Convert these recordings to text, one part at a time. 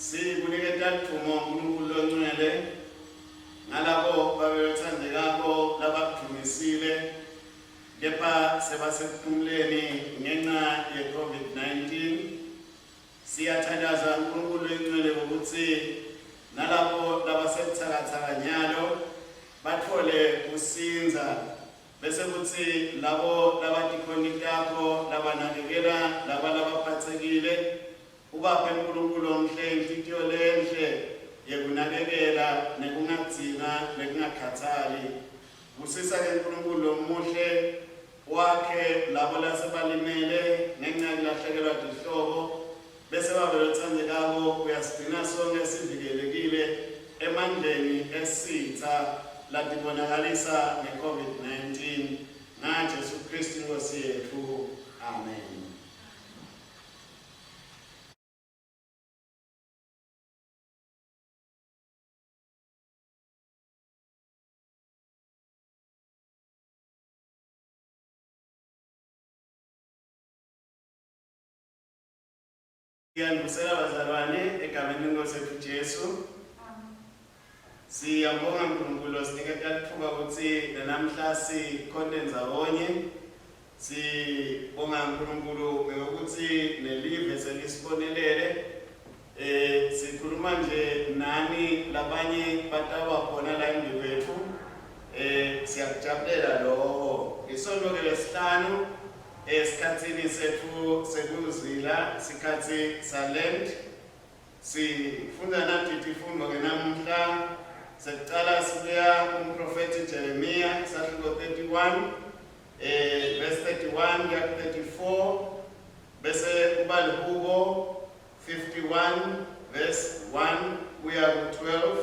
Sikuniketa ludvumo Nkulunkulu longcwele ngalabo babelothandekako labakudvumisile kepha sebasekuphumuleni ngenxa ye-COVID-19. Siyathandaza Nkulunkulu longcwele ukuthi nalabo labasebuthakathaka nyalo batfole kusindza bese kutsi labo labatikhonti takho labanakekela laba labaphatsekile Ubaphe Nkulunkulu omhle inhlitiyo lenhle yekunakekela nekungadzinwa nekungakhatsali. Busisa ke Nkulunkulu lomuhle wakhe labo lasebalimele ngenca yekulahlekelwa tihlobo bese babe lotsandzekako uyasigcina sonke sivikelekile emandleni esitsa latibonakalisa nge-COVID-19 ngaJesu Kristu iNkhosi yetfu. Amen. Ngiyanivusela bazalwane egameni lenkosi yethu Jesu. Siyambonga uNkulunkulu osiniketa lithuba ukuthi nanamhla sikhonte ndzawonye. Sibonga uNkulunkulu ngokuthi nelive selisibonelele. Eh sikhuluma nje nani labanye batawuba khona la embi kwethu. Eh siyakujabulela lokho. Isonto ke lesihlanu esikhatsini setfu sekuzila sikhatsi salent Sifunda nathi tifundvo ke namuhla. Sekucala sibuya kumprofethi Jeremiya sahluko 31 verse 31 kuya ku 34 bese kuba lihubo 51 verse 1 kuya ku 12.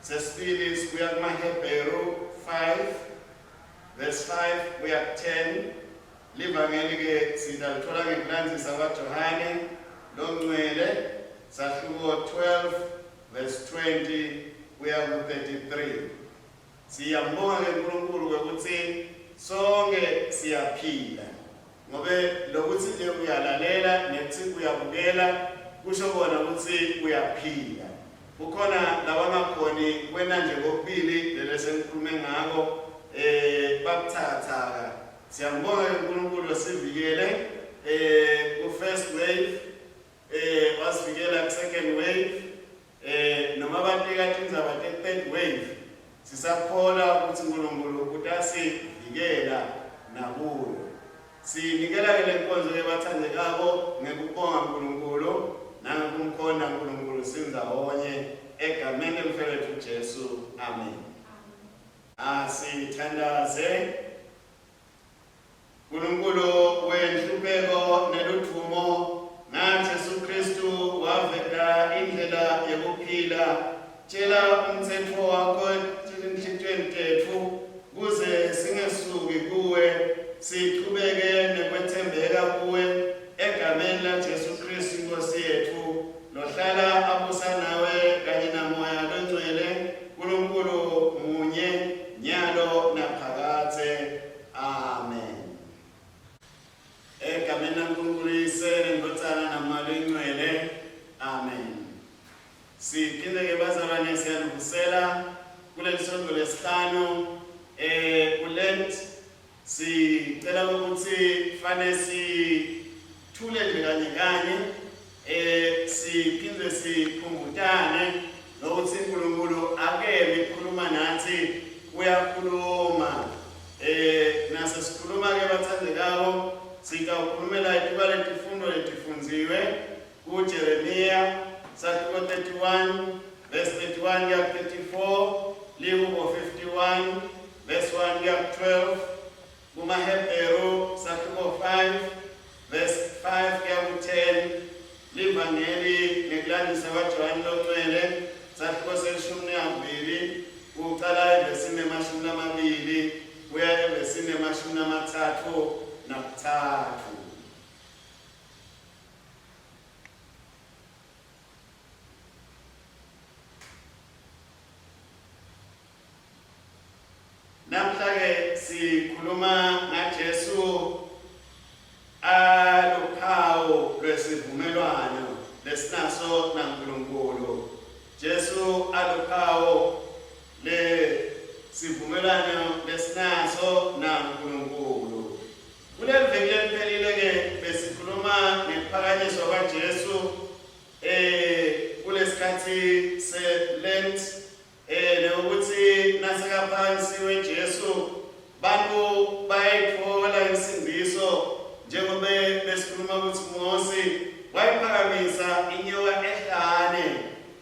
Sesibili sibuya kumaHebheru 5 verse 5 kuya ku 10. Livangeli ke sitalithola ngekulandzisa kwaJohane longcwele sahluko 12 verse 20 kuya ku 33. Siyambonga ke uNkulunkulu kwekutsi sonke siyaphila ngobe lokuthi nje uyalalela nekuthi uyabukela kusho kona ukuthi uyaphila. Kukhona labangakhoni kwena nje kokubili lele sengikhulume ngako eh babuthakathaka. Siyambonga ke uNkulunkulu osivikele eh ku first wave eh wasivikela ku second wave eh noma batika tindzaba te third wave sisakholwa ukuthi uNkulunkulu utasivikela nakuyo. Sinikela ke lenkonzo ke bathandekako ngekubonga uNkulunkulu nangekumkhonta uNkulunkulu sindzawonye egameni lemfowethu Jesu. Amen. Asithandaze. Nkulunkulu wenhlupheko neludvumo ngaJesu Kristu waveta indlela yekuphila. Tshela umtsetfo wakho etinhlitiyweni tetfu kuze singesuki kuwe sichubeke nekwetsembeka kuwe egameni laJesu Kristu iNkhosi yetfu lohlala abusa nawe kanye naMoya loNgcwele Nkulunkulu munye nyalo naphakadze. Amen. Egameni laNkulunkulu Yise neNdvodzana naMoya loyiNgcwele. Amen. Siphinde-ke bazalwane siyanivusela kuleli sonto lesihlanu eh kulent sicela ukuthi fane sithule nje kanye kanye eh siphinde sikhumbutane nokuthi uNkulunkulu akemi ukukhuluma nathi uyakhuluma eh nase sikhuluma ke bathandekako sitawukhulumela ituba letifundo letifundziwe kuJeremiya sahluko 31 verse 31 kuya 34 lihubo 51 verse 1 kuya 12 kumaHebheru sahluko 5 verse 5 kuya ku-10 livangeli ngekulandisa kwaJohane loNgcwele sahluko selishumi nakubili kucala evesini lemashumi lamabili kuya evesini lemashumi lamathathu nakutsatfu. Namhla ke sikhuluma ngaJesu aluphawu lwesivumelwano lesinaso naNkulunkulu. sikhuluma ngekuphakanyiswa kwaJesu eh kulesikhathi se Lent eh nokuthi nasekaphakanyisiwe Jesu bantu bayayithola insindiso njengoba besikhuluma ukuthi Mose wayiphakamisa inyoka ehlane.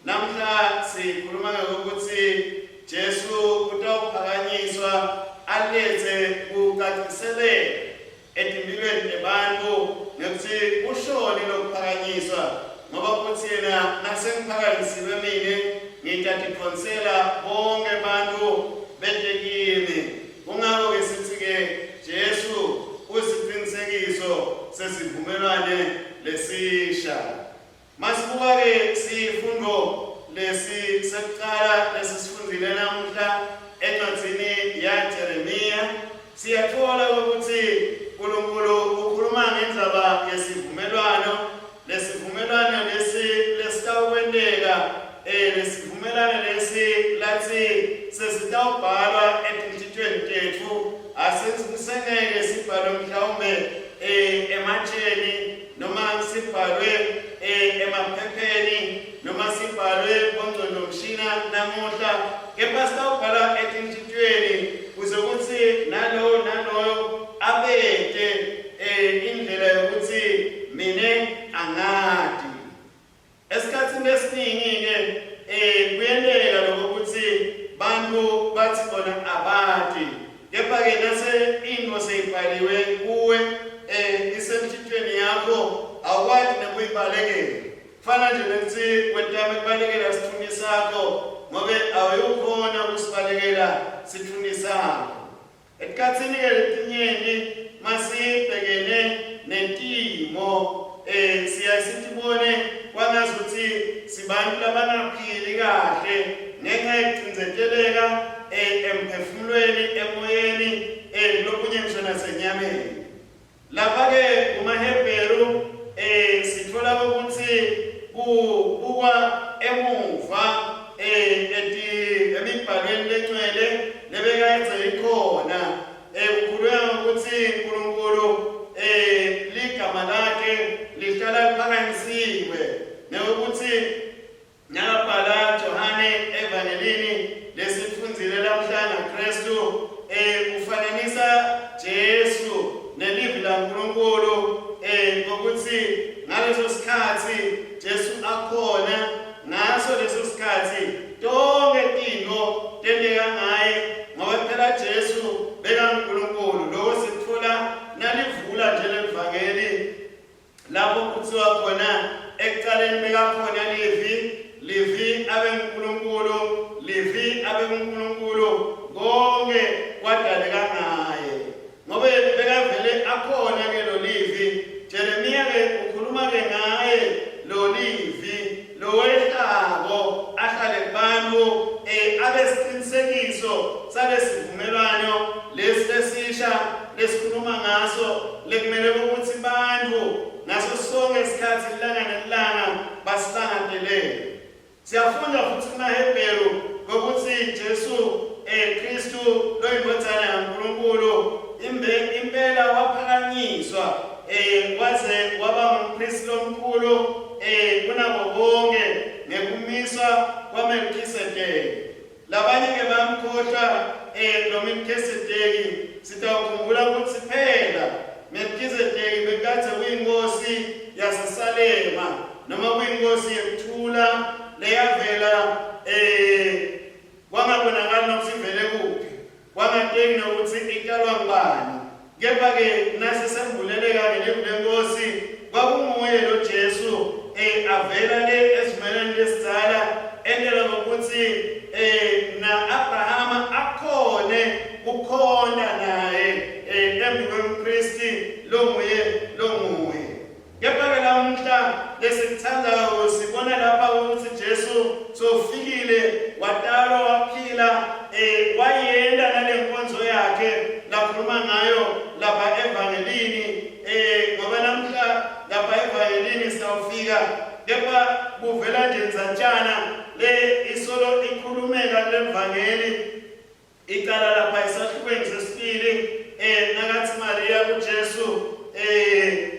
Namhla sikhuluma ngokuthi Jesu utawuphakanyiswa alethe kucaciseleka etimphilweni tebantfu ngekutsi kushoni lokuphakanyiswa ngoba utsi yena nasengiphakanyisiwe mine ngitatiphonsela bonkhe bantfu bete kimi. Kungako-ke sitsi-ke Jesu usicinisekiso sesivumelwane lesisha. Masibuka-ke sifundo lesi sekucala lesisifundzile namuhla encwadzini yaJeremiya. Siyatfola ukuthi Nkulunkulu ukhuluma ngendzaba yesivumelwano, lesivumelwano lesi lesitawukwenteka eh lesivumelwano lesi lathi sesitawubhalwa etinhlitiyweni tetfu asengeke sibhalwe mhlawumbe eh ematsheni noma sibhalwe eh, emaphepheni noma sibhalwe kongcondvomshina namuhla kepha sitawubhala etinhlitiyweni kuze kutsi nalowo naloyo abete eh, indlela yokuthi mine angati. Esikhatsini lesiningi-ke um kuyenteka loko kutsi bantfu batsi bona abati, kepha-ke nase intfo seyibhaliwe kuwe um isemthitweni yakho awukwati nekuyibalekela. Kufana nje nekutsi wetame kubalekela sitfunti sakho ngobe awuyukhona kusibalekela sitfunti sakho. Etikhatsini-ke letinyenti masibhekene netimo eh siyaye sitibone kwangazuthi sibantu labangaphili kahle ngenxa yekucindzeteleka eh, emphefumulweni emoyeni eh lokunye ngisho nasenyameni. Lapha-ke kumaHebheru eh sitfola ukuthi kubukwa emuva eh eti emibhalweni lencwele lebekayedze ikhona eh kukhulunywa ngokuthi uNkulunkulu eh ligama lakhe lihlala liphakanyisiwe nekuthi Nakabhala Johane evangelini lesifundzile lamhla ngaKristu eh ufananisa Jesu nelivi laNkulunkulu eh ngokuthi ngaleso sikhathi Jesu akhona ngaso leso sikhathi tonke tintfo tenteka ngaye ngoba phela Jesu bekaNkulunkulu. Lokho sikutfola nalivula nje lelivangeli Lapho kuthiwa khona ekuqaleni bekakhona Livi, Livi abenguNkulunkulu, Livi abenguNkulunkulu, konke kwadaleka ngaye. Ngobe bekavele akhona ke lo Livi. Jeremiya ke ukhuluma ke ngaye lo Livi lowehlako ahlale kubantu eh, abe siqinisekiso salesivumelwano lesi lesisha lesikhuluma ngaso lekumele ukuthi bantfu ngaso sonke isikhathi ilanga nelanga basilangatelele. Siyafunda futhi kumaHebheru kokuthi Jesu eh Kristu loyindvodzana yaNkulunkulu imbe impela waphakanyiswa eh waze waba ngumpristi lomkhulu eh kunabo bonke ngekumiswa kwaMelkisedeki. Labanye ke bayamkhohlwa eh lo Melkizedeki. Sitawukhumbula ukuthi phela Melkizedeki bekadze kuyinkosi yaseSalema noma kuyinkosi yekuthula leyavela eh kwangabonakali nokuthi ivele kuphi kwangateki nokuthi italwa ngubani Kepha-ke nasesembuleleka ngelivi leNkosi, kwakunguye lo Jesu eh, avela le esivumelwaneni lesidzala entela ngokuthi eh, na-Abrahama akhone kukhonta naye eh, embi kwempristi longuye longuye. Kepha-ke lamuhla lesikuthandayo sibona lapha ukuthi Jesu sofikile watalwa waphila eh wayenda nalenkonzo yakhe lakhuluma ngayo lapha evangelini eh ngoba namhla lapha evangelini sawufika kepha kuvela nje ndzatshana le isolo ikhulumeka kulevangeli Icala lapha esahlukweni sesibili eh nakathi Maria kuJesu eh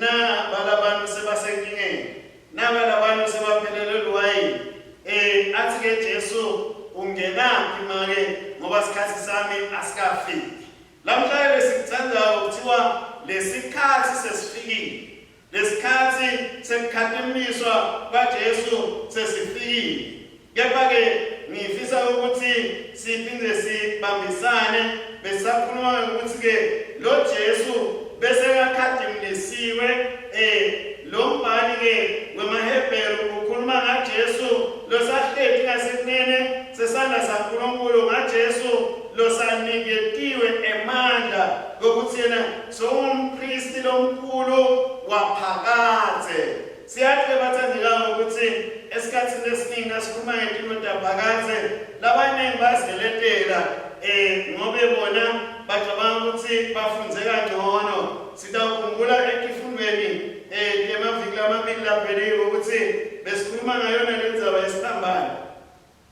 Naba labantu sebasenkingeni, naba labantu sebaphelelwe liwayini. Athi-ke Jesu, ungenaphi make ngoba sikhathi sami asikafiki. Lamhlanje lesikuthandayo kuthiwa lesikhathi sesifikile. Lesikhathi sekukhatimiswa kwaJesu sesifikile. Kepha-ke ngifisa ukuthi siphinde sibambisane besakhuluma ngokuthi-ke lo Jesu bese kakhadimlisiwe lo mbhali-ke wemaHebheru ukhuluma ngaJesu losahleti ngasekunene sesandla saNkulunkulu ngaJesu losaniketiwe emandla kokuthi yena sowumpristi lomkhulu waphakadze. Siyathi-ke bathandekayo ukuthi esikhathini esiningi nasikhuluma ngetinto taphakadze labaningi baziletela ngobe bona bacabanga ukuthi bafunze kangcono. Sitawukhumbula etifundweni temaviki lamabili laphelile ukuthi besikhuluma ngayona le ndzaba yesiphambano.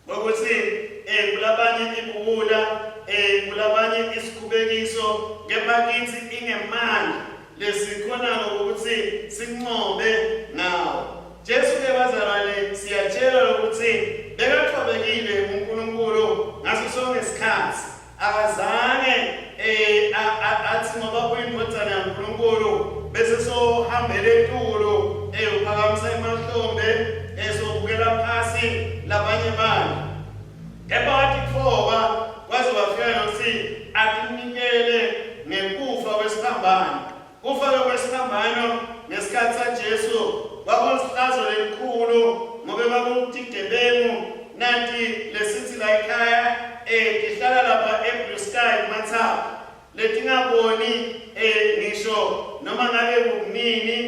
Ngokuthi kulabanye ibuwula, kulabanye isikhubekiso, kepha kithi ingemandla lesikhonako ukuthi sinqobe ngawo. Jesu ke bazalwane siyatshelwa ukuthi bekathobekile uNkulunkulu ngaso sonke isikhathi. Akazange athi ngoba uyindodana yaNkulunkulu bese sohambele etulu uphakamisa emahlombe esobukela phasi labanye bantu. Kepha watitfoba waze wafika nokuthi atinikele ngekufa kwesiphambano. Kufa-ke kwesiphambano ngesikhathi saJesu kwakulihlazo lelikhulu ngobe kwakutigebengu nanti lesithi la ekhaya tihlala lapha eBlue Sky kumathapha letingaboni ngisho noma ngabe kukunini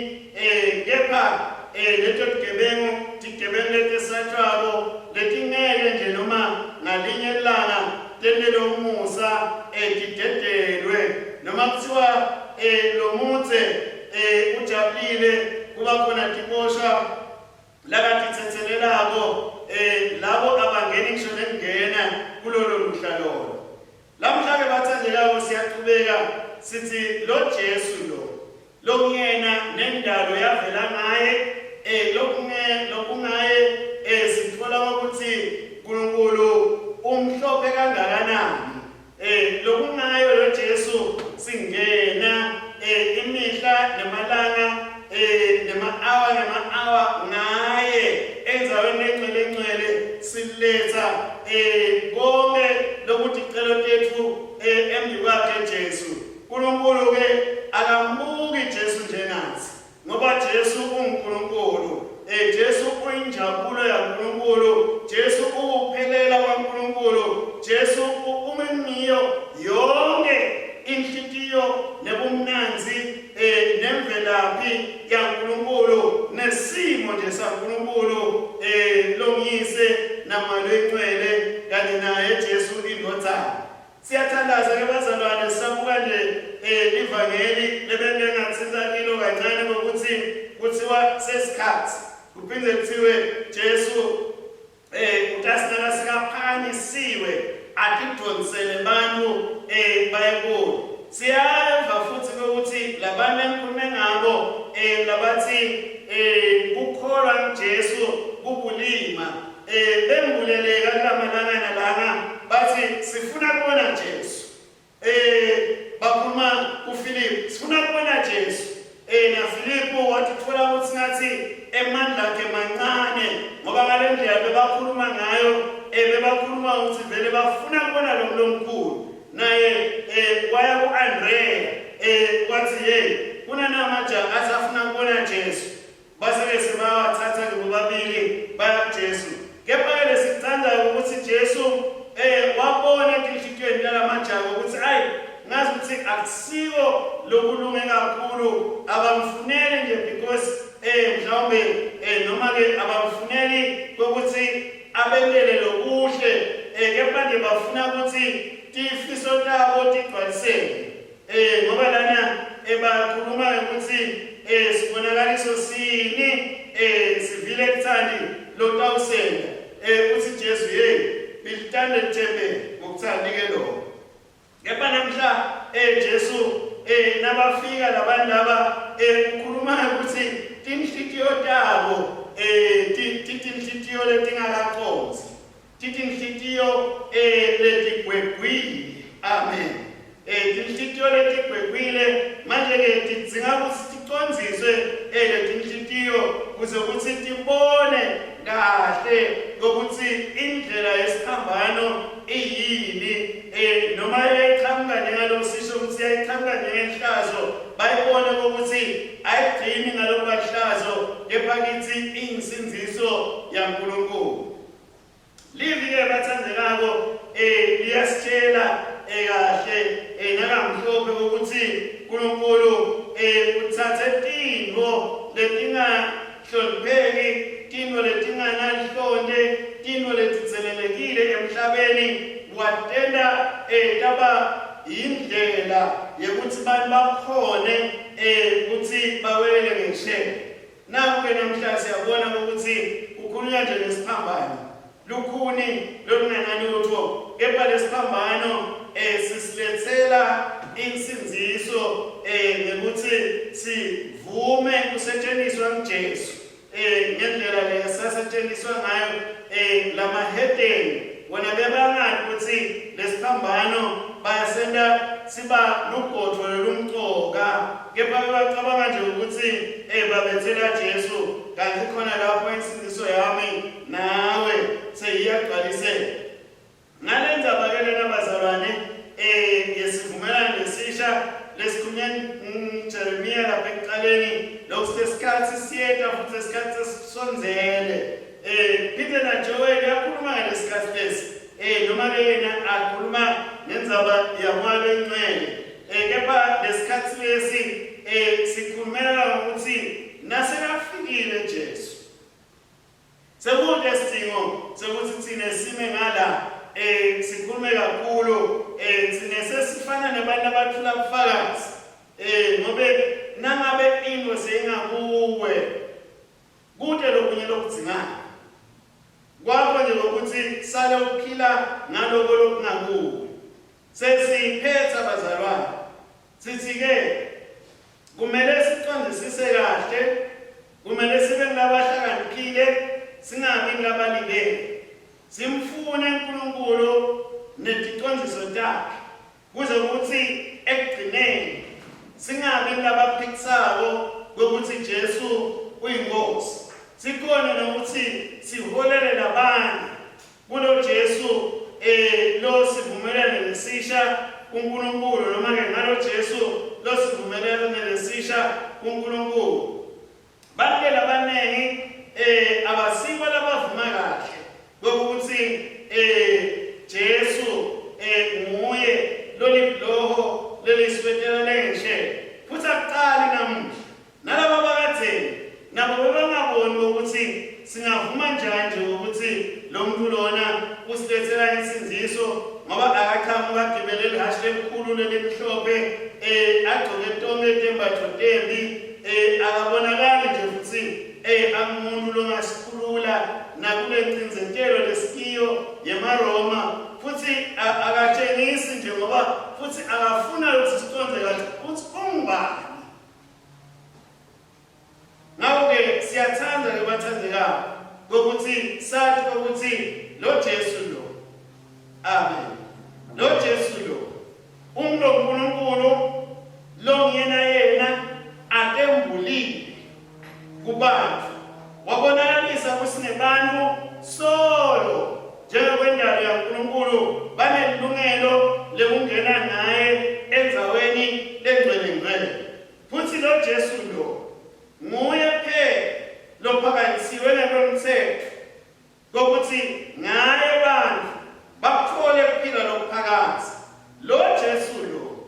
kepha leto tigebengu tigebengu letesatshwako letingeke nje noma ngalinye ilanga tentele umusa tidedelwe noma kuthiwa lo mutse ujabulile kuba khona tiboshwa lakatithethelelako labo abangeni ngisho nekungena kulolo luhla lolo. Lamhla-ke bathandekako siyachubeka sithi lo Jesu lo lokuyena nendalo yavela ngaye lokungaye sithola ukuthi uNkulunkulu umhlophe kangakanani. Lokungayo lo Jesu singena imihla nemalanga nema-hour nema-hour ngaye endzaweni lengcwele ngcwele siletha konke lokuticelo tetfu embi kwakhe Jesu. uNkulunkulu ke akambuki Jesu njengathi ngoba Jesu unguNkulunkulu. Jesu uyinjabulo yaNkulunkulu, Jesu uwuphelela kwaNkulunkulu, Jesu umengiyo yonke inhlitiyo nebumnandzi nemvelaphi yaNkulunkulu nesimo nje saNkulunkulu longiyise namalo encwele kanye naye Jesu indodana. Siyathandaza ke bazalwane sisabuka nje ivangeli lebengike ngathinta kilo kancane ngokuthi kuthiwa sesikhathi kuphinde kuthiwe Jesu utasinaka sikaphakanyisiwe atidonsele abantu baye kuye. Siyeva futhi ukuthi labantu engikhulume ngabo labathi kukholwa kuJesu kubulima bembuleleka kulamalangana lana bathi sifuna kubona Jesu. Bakhuluma kuFilipu, sifuna kubona Jesu. Na Filipu wathi thola ukuthi ngathi emandla akhe mancane ngoba ngale ndlela bebakhuluma ngayo bebakhuluma ukuthi vele bafuna kubona lo muntu omkhulu. Naye waya ku-Andreya wathi hey kunanamajaha athi afuna kubona Jesu. Base-ke sebawathatha-ke bobabili baya kuJesu. Kepha-ke lesikuthandayo ukuthi Jesu wabona etinhlitiyweni talamajaha ukuthi ayi ngazi ukuthi akusiko lokulunge kakhulu abamfuneli nje because mhlawumbe noma-ke abamfuneli kokuthi abentele lokuhle kepha nje bafuna ukuthi tifiso tabo tigcwaliseke. Ngoba lana bakhuluma ukuthi sibonakaliso sini sivile kuthandi lotawusenda uthi Jesu hey bilitande lithembe ngokuthandi ke lokho. Kepha namhla Jesu nabafika labantu laba Ukhuluma ukuthi tinhlitiyo tabo titinhlitiyo letingakacondzi. Titinhlitiyo letigwegwile. Amen. Tinhlitiyo letigwegwile manje-ke tidzinga kutsi ticondziswe letinhlitiyo kuze kutsi tibone kahle kokuthi indlela yesiphambano iyini noma yayiqhamuka njengaloku sisho ukuthi yayiqhamuka njengenhlazo bayibone kokuthi ayigcini ngalokuba hlazo kepha kithi iyinsindziso yaNkulunkulu. Livi-ke bathandekako eh liyasitshela eh kahle eh nakamhlophe ukuthi uNkulunkulu eh uthathe tintfo letingahlonipheki, tintfo letinganalihlonte, tintfo letidzelelekile emhlabeni watenta eh taba yindlela yekutsi bantfu bakhone eh kutsi bawelele ngesheya. Naku-ke namhla siyabona ukuthi kukhulunywa nje ngesiphambano. Lukhuni lolungenalutho, kepha lesiphambano eh sisilethela insindziso eh ngekuthi sivume kusetshenziswa nguJesu eh ngendlela lesasetshenziswa ngayo eh lamahedeni wona bebangati ukuthi lesiphambano bayasenta siba lugodvo lolumcoka. Kepha bebacabanga nje ukuthi eh babethela Jesu kanti khona lapho insindiso yami nawe seyiyagcwaliseka. Ngale ndzaba ke lena bazalwane eh yesivumelwano lesisha lesikhulunywa nguJeremiya lapha ekuqaleni lokhu sesikhathi siyeta futhi sesikhathi sesisondzele. Eh phinde na Joel yakhuluma ngalesikhathi lesi. Eh noma ke yena akhuluma ngendzaba yaMoya loyiNgcwele. Eh kepha lesikhathi lesi eh sikhulumela ukuthi nasekafikile Jesu. Sekude sidingo sekuthi thina sime ngala eh sikhulume kakhulu eh thina sesifana nabantu abathula ubufakazi eh ngobe nangabe into seyingakuwe Kute lokunye lokudzingayo. Kwakho nje lokuthi sale uphila ngaloko lokungakuwe. Sesiyiphetha bazalwane. Sithi-ke kumele sicondzisise kahle, kumele sibe ngulabahlakaniphile, singabi ngulabalibele. Simfune uNkulunkulu neticondziso takhe. Kuze kutsi ekugcineni singabi ngulabaphikisako kwekutsi Jesu uyiNkhosi. Sikhone nekutsi siholele labanye kulo Jesu eh losivumelwano lesisha kuNkulunkulu noma ke ngalo Jesu losivumelwano lesisha kuNkulunkulu. Bantu labanengi eh abasibo labavuma kahle kokuthi eh Jesu eh nguye lolibhuloho leliswetela lengeshe futhi akuqali namuhla nalaba bakadzeni nabo bebangaboni ukuthi singavuma njani nje ukuthi lo muntu lona usilethela insindiso ngoba akaqhamuka agibele lihhashi lelikhulu lelimhlophe eh agcoke tonke tembatfo tembi Eh akabonakali nje futhi eh angumuntu longasikhulula nakule ncindzetelo lesikiyo yemaRoma futhi akatshengisi nje ngoba futhi akafuna ukuthi siconde kahle ukuthi ungubani. Ngakho-ke siyathanda ke bathandekayo kokuthi sathi kokuthi lo Jesu lo amen lo Jesu lo Umlo uNkulunkulu lo nguyena yena atembulile kubantu wabonakalisa kutsi nebantfu solo njengekwendalo yaNkulunkulu banelilungelo lekungena naye endzaweni lengcwelengcwele futsi lo Jesu lo nguye kuphela lophakanyisiwe ngekwemtsetfo Kokuthi ngaye bantfu bakutfole kuphila lokuphakadze. Lo Jesu lo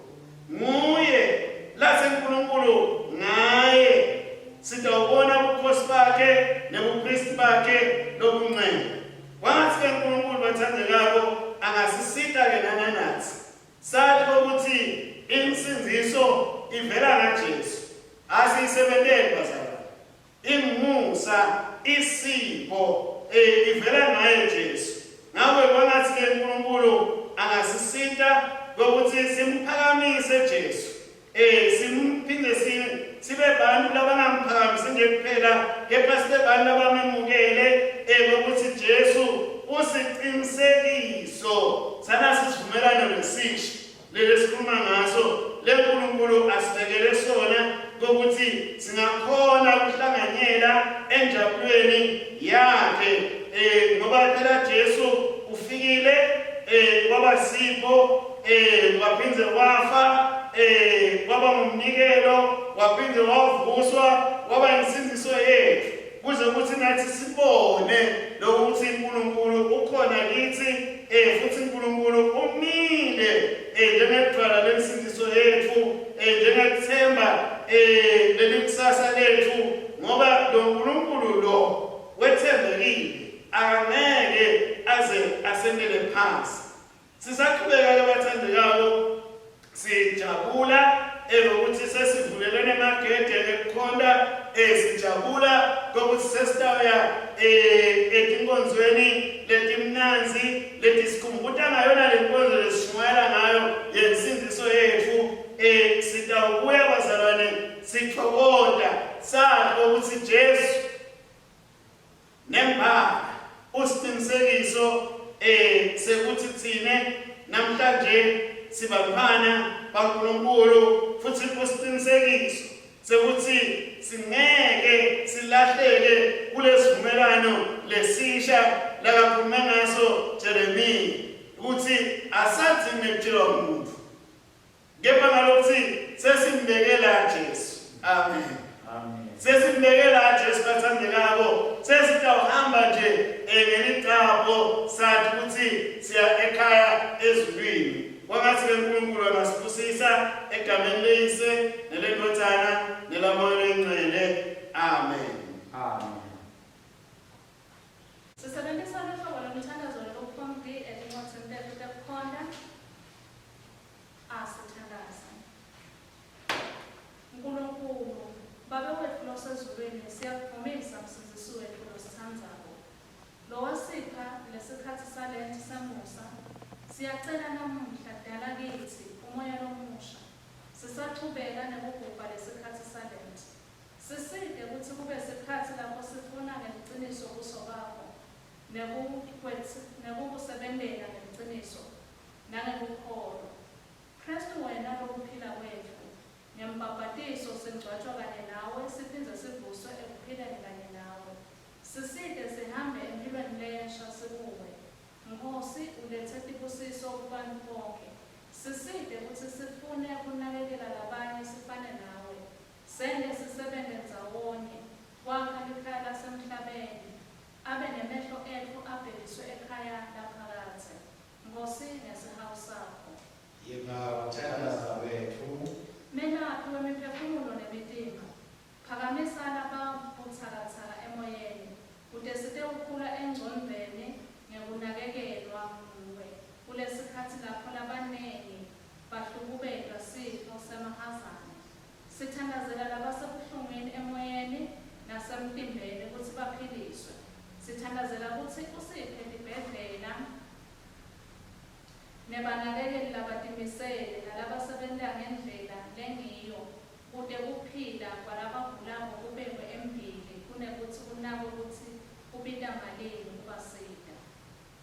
nguye latsi Nkulunkulu ngaye sitawubona bukhosi bakhe nebuphristi bakhe lobungcwele. Kwangatsi-ke Nkulunkulu batsandzekako angasisita-ke nananatsi sati kokuthi insindziso ivela ngaJesu. Asiyisebenteli bazalwane. Ingumusa, isipho, eh, ivela ngaye Jesu. Ngakho kwangathi ke uNkulunkulu angasisita kokuthi simphakamise Jesu. Eh, simphinde sibe bantu labangamphakamisi nje kuphela kepha sibe bantu labamemukele ngokuthi Jesu usiqinisekiso sanasi sivumelano lesisha leli sikhuluma ngaso leNkulunkulu asibekele sona kokuthi singakhona ukuhlanganyela enjabulweni yakhe eh ngoba phela Jesu ufikile eh kwaba sipho eh waphinde wafa eh kwaba ngumnikelo waphinde wavuswa waba insindiso yethu kuze kuthi nathi sibone lokuthi uNkulunkulu ukhona kithi eh futhi uNkulunkulu umile eh njengedwala lensindiso yethu eh njengethemba eh lelikusasa lethu ngoba lo nkulunkulu lo wethembekile akangeke aze asentele phansi. Sisaqhubeka ke bathandekayo sijabula elokuthi sesivulelene emagede ekukhonta sijabula kokuthi sesitawuya etinkonzweni letimnandzi letisikhumbuta ngayona le nkonzo lesishumayela ngayo yensindiso yethu sitawubuya bazalwane sithokoda sazi ukuthi Jesu Nembala usiqinisekiso eh sekuthi thine namhlanje sibantwana baNkulunkulu futhi usiqinisekiso sekuthi singeke silahleke kulesivumelwano lesisha lakakhulume ngaso Jeremiya ukuthi asadingi nekutshelwa umuntu Kepha ngalokuthi sesimbeke la Jesu. Amen. Amen. Sesimbeke la Jesu bathandekako. Sesitawuhamba nje eh, ngelicapho sathi ukuthi siya ekhaya ezulwini. Kwangathi ke uNkulunkulu angasibusisa egameni leyise nelendodana nelamoya oyingcwele. Amen. Amen. Sisebentisa luhlobo lwemthandazo loluphum vi etincwadzini tetfu tekukhonta. Asithandaze. Nkulunkulu, Babe wetfu loseZulwini, siyakudvumisa, Msindzisi wetfu lositsandzako, Lowasipha lesikhatsi saLent semusa. Siyacela namuhla, dala kitsi umoya lomusha, sisachubeka nekugubha lesikhatsi saLent. Sisite kutsi kube sikhatsi lapho sifuna ngeliciniso buso baKho, nekukusebentela ngeliciniso, nangekukholwa. Khristu wena lokuphila kwetfu, ngembhabhatiso singcwatjwa kanye nawe siphindze sivuswe ekuphileni kanye nawe. Sisite sihambe emphilweni lensha sikuwe. Nkhosi, uletse tibusiso kubantfu bonkhe. Sisite kutsi sifune kunakekela labanye sifane nawe. Sente sisebente ndzawonye kwakha likhaya lasemhlabeni, abe nemehlo etfu abhekiswe ekhaya laphakadze. Nkhosi, ngesihawu sakho. Yiva kuthandaza kwetfu. Melaphi wemiphefumulo nemitimba, phakamisa lababutsakatsaka emoyeni, kute sitewukhula engcondvweni ngekunakekelwa nguwe, kulesikhatsi lapho labanengi bahlukubetwa sifo semahazane. Sithandazela labasebuhlungwini emoyeni nasemtimbeni kutsi baphiliswe. Sithandazela kutsi usiphe tibhedlela nebanakekeli labatimisele nalabasebenta ngendlela lengiyo kute kuphila kwalabagulako kubekwe embili kunekutsi kunakwe kutsi kubita malini kubasita.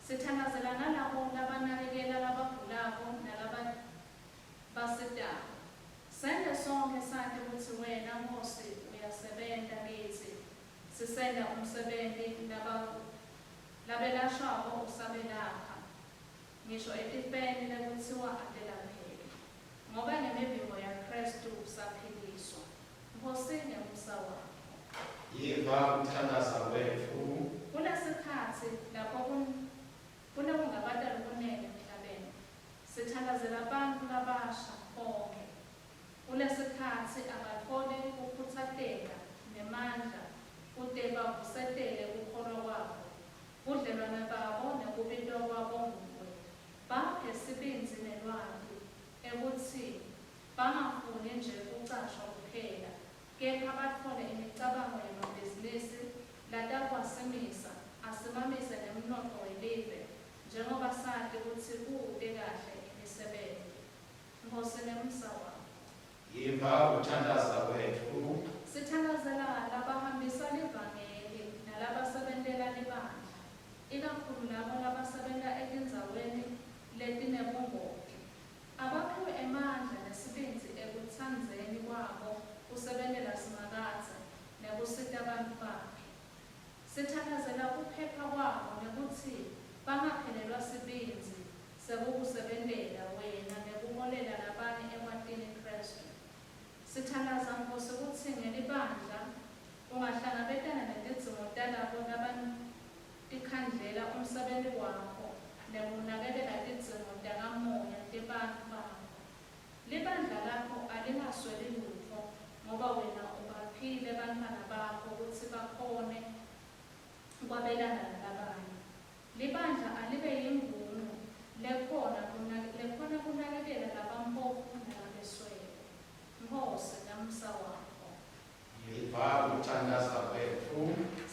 Sithandazela nalabo labanakekela labagulako nalababasitako. Sente sonkhe sati kutsi wena, Nkhosi, uyasebenta kitsi, sisenta umsebenti labelashwako usabelapha, ngisho etifeni lekutsiwa atelapheki. Ngoba ngemivimbo yaKhristu saphiliswa. Nkhosi, ngemusa wakho. Yiva kuthandaza kwetfu. Kulesikhatsi lapho kunekungabata lokunengi emhlabeni, sithandazela bantfu labasha bonkhe. Kulesikhatsi abatfole kukhutsateka nemandla kute bavusetele kukholwa kwabo, budlelwane babo nekubitwa kwabo nguwe. Baphe sibindzi nelwati ekutsi bangafuni nje kucashwa kuphela kepha batfole imicabango yemabhizinisi latakuwasimisa asimamise nemnotfo welive njengoba sati kutsi kute kahle imisebenti. Nkhosi ngemusa wakho. Yiva kuthantaza kwetfu. Sithandazela kuphepha kwabo nekutsi bangaphelelwa sibindzi sekukusebentela wena nekuholela labanye ekwatini Khristu. Sithandaza Nkhosi kutsi ngelibandla ungahlangabetana netidzingo talabo labatikhandlela umsebenti wakho nekunakekela tidzingo takamoya tebantfu bakho. Libandla lakho alingasweli lutfo ngoba wena ubaphile bantfwana bakho kutsi bakhone kwabelana nalabanye. Libandla alibe yingungu lekhona lekhona kunakekela labamphofu nalabeswele. Nkhosi, ngemusa wakho. Yiva kuthandaza kwetfu.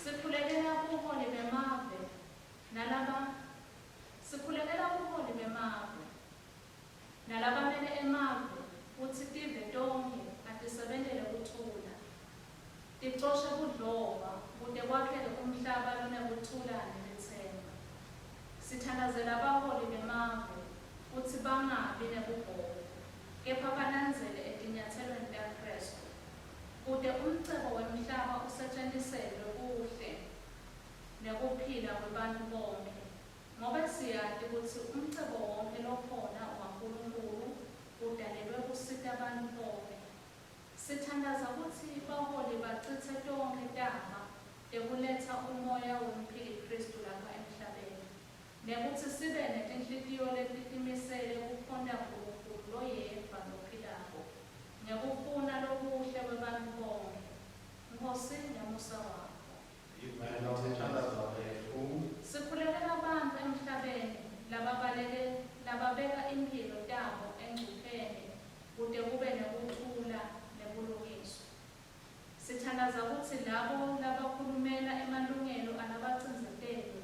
Sikhulekela buholi bemave nalaba Sikhulekela buholi bemave nalabamele emave kutsi tive tonkhe atisebentele kuthula, ticoshe budlova kute kwakheke umhlaba lonekuthula nelitsemba. Sithandazela baholi bemave kutsi bangabi nebugovu kepha balandzele etinyatselweni taKhristu kute umcebo wemhlaba usetjentiselwe buhle nekuphila kwebantfu bonkhe. Ngobe siyati kutsi umcebo wonkhe lokhona waNkulunkulu udalelwe kusita bantfu bonkhe. Sithandaza kutsi baholi bacitse tonkhe taba tekuletsa umoya wemphiki-Khristu lapha emhlabeni, nekutsi sibe netinhlitiyo letitimisele kukhonta Nkulunkulu loyedvwa lophilako, ngekufuna lokuhle kwebantfu bonkhe. Nkhosi, ngemusa wakho. Yiva kuthandaza kwetfu. Sikhulekela bantfu emhlabeni lababaleke lababeka imphilo tabo engcupheni kute kube nekuthula nebulungiswa. Sithandaza kutsi labo labakhulumela emalungelo alabacindzetelwe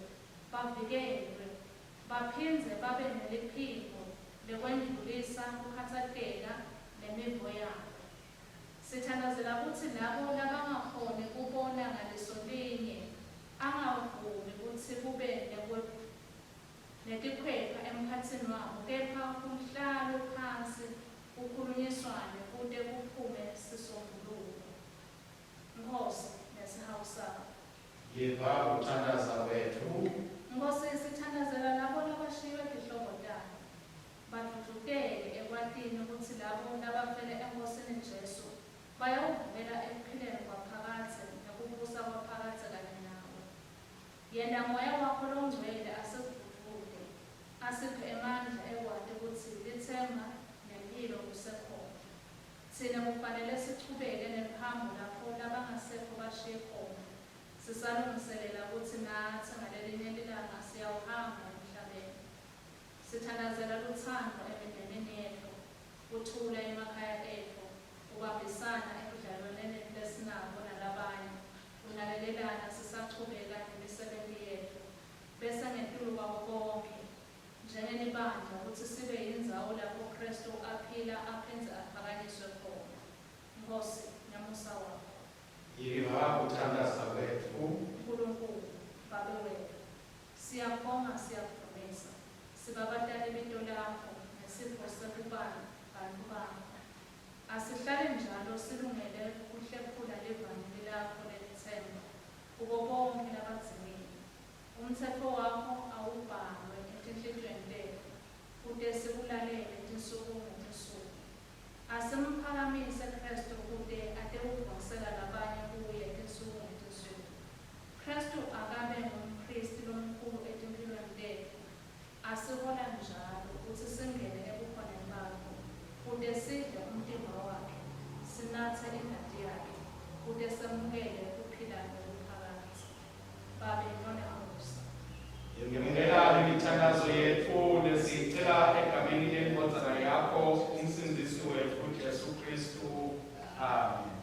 bavikelwe baphindze babe neliphimbo lekwendlulisa kukhatsateka nemivo yabo. Sithandazela kutsi labo labangakhoni kubona ngalisolinye angavumi kutsi kube netikhwepha emkhatsini wabo kepha kuhlalwe phansi kukhulunyiswane kute kuphume sisombululo. Nkhosi, nesihawu sakho. Yiva kuthandaza kwetfu. Nkhosi, sithandazela labo labashiywe tihlobo tabo. Badvudvuteke ekwatini kutsi labo labafele eNkhosini Jesu bayawuvukela ekuphileni kwaphakadze nekubusa kwaphakadze kanye nawe. Yenta Moya wakho Longcwele asidvudvute, asiphe emandla ekwati kutsi litsemba nemphilo kusekhona. Tsine kufanele sichubeke neluhambo lapho labangasekho bashiye khona, sisalungiselela kutsi natsi ngalelinye lilanga siyawuhamba emhlabeni. Sithandazela lutsandvo emindenini yetfu, kuthula emakhaya etfu, kubambisana ebudlalwaneni lesinabo nalabanye, kunakekelana sisachubeka nemisebenti yetfu, bese ngetulu kwako konkhe, njengelibandla kutsi sibe yindzawo lapho Khristu aphila aphindze aphakanyiswe khona. Nkhosi, ngemusa wakho. Yiva kuthandaza kwetfu. Nkulunkulu, Babe wetfu, siyakubonga siyakudvumisa. Sibabata libito lakho ngesipho sekuba bantfu bakho. Asihlale njalo silungele kuhlephula livangeli lakho lelitsemba kubo bonkhe labadzingile. Umtsetfo wakho awubhalwe etinhlitiyweni tetfu kute sikulalele tinsuku ngetinsuku. Asimphakamise Khristu kute atewudvonsela labanye kuye tinsuku ngetinsuku. Khristu akabe ngumphristi lomkhulu etimphilweni tetfu, asihola njalo kutsi singene ebukhoneni bakho, kute sidle umtimba wakhe, sinatse ingati yakhe, kute semukele kuphila lokuphakadze. Babe lonemusa. Yemukela imithandazo yetfu lesiyicela egameni leNdvodzana yakho, uMsindzisi wetfu Jesu Khristu. Amen.